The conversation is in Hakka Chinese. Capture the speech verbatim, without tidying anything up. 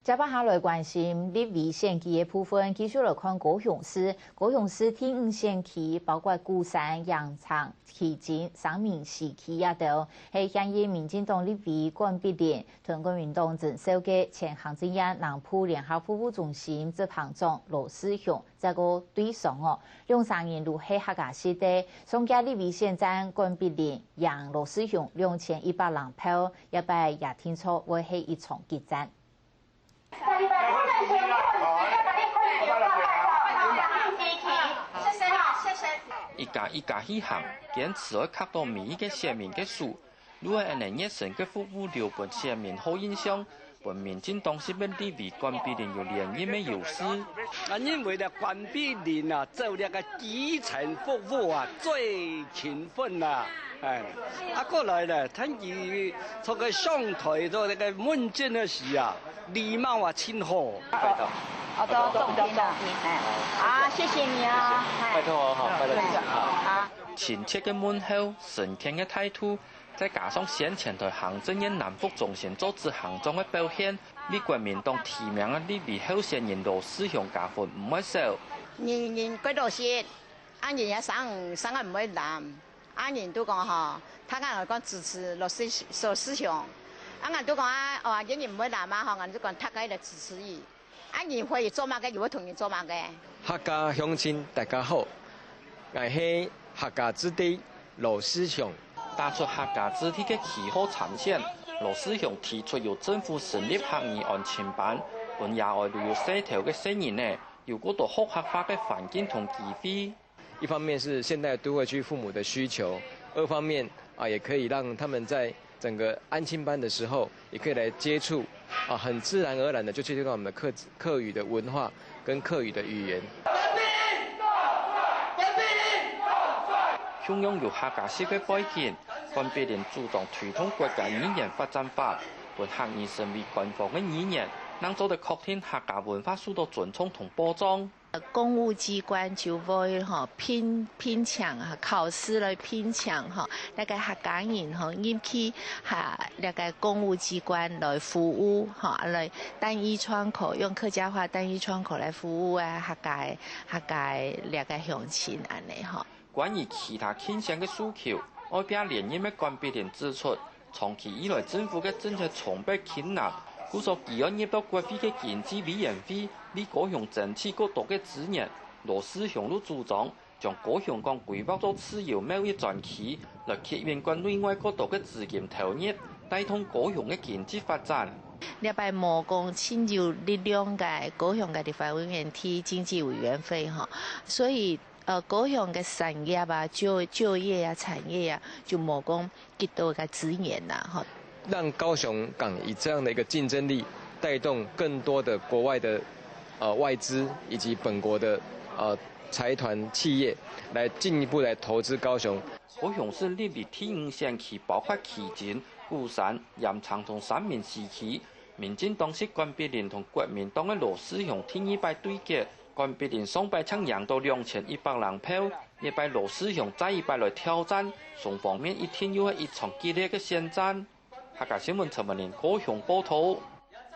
接下來關心立委選舉个部分，繼續來看高雄市。高雄市第五選區，包括鼓山、鹽埕、旗津、三民西區這兜，係現任民進黨立委管必林同國民黨陳紹介前行政院南部聯合服務中心執行長羅世雄再過對上哦，兩儕人都係客家籍个。上屆立委選戰管必林贏羅世雄兩千一百零票，這擺也定著會係一場激戰。 一家一家去行，堅持愛揢著每一個選民个手，就係恁仔熱心个服務留分選民好印象，分民進黨籍个立委管必林有連任个優勢。啊，因為呢，管必林啊，做這個基層服務啊，最勤奮啦。 哎，啊，過來呢，趁佢做个上台做這個問政个時啊，禮貌啊，盡好。拜託。好的，重聽了，哎，啊，謝謝你啊，哎，拜託哦，好，拜託，哎，好。啊。親切个問候，誠懇个態度，再加上先前在行政院南部中心做執行長个表現，為國民黨提名个立委候選人羅世雄加分毋會少。人人過多謝。 啊，人也生，生个毋會濫，啊，人都講吼，大家來講支持羅世，羅世雄。啊，𠊎都講啊，哦，人人毋會濫啊，吼，𠊎都講大家來支持佢。啊，人會做麼个，又會同人做麼个。客家鄉親大家好，𠊎係客家子弟羅世雄。打出客家子弟个旗號參選，羅世雄提出由政府成立客語安親班，分野外都有細頭个細人仔， 有過多學客話个環境同機會。一方面是現代都會區父母的需求，二方面啊，也可以讓他們在整個安親班的時候，也可以來接觸啊，很自然而然的就接觸到我們的客，客語的文化跟客語的語言。共樣有客家籍个背景，管必林主動推動國家語言發展法，分客語成為官方个語言，正做得確定客家文化受到尊重同保障。 公務機關就會吼聘，聘請啊，考試來聘請吼，該个客家人吼入去哈，該个公務機關來服務吼，來單一窗口，用客家話單一窗口來服務啊，客家个，客家个該个鄉親恁仔吼。關於其他競選个訴求，愛拚連任个管必林指出， 長期以來，政府个政策長迫困難，故所佢愛入到國會个經濟委員會，為高雄爭取過多个資源。羅世雄就主張，將高雄港規劃做自由貿易專區，來吸引國內外過多个資金投入，帶動高雄个經濟發展。這擺無講盡有力量个高雄个立法委員、經濟委員會吼，所以 呃，高雄个產業啊，就，就業啊，產業啊，就無講幾多个資源啦，吼。讓高雄港以這樣的一個競爭力，帶動更多的國外的，呃，外資以及本國的，呃，財團企業來進一步來投資高雄。高雄市立委第五選區包括旗津、鼓山、鹽埕同三民西區，民進黨籍管必林同國民黨个羅世雄第二擺對決， 管必林上擺淨贏到兩千一百零票，這擺羅世雄再一擺來挑戰，雙方面一定又係一場激烈个選戰。客家新聞陳文玲高雄報導。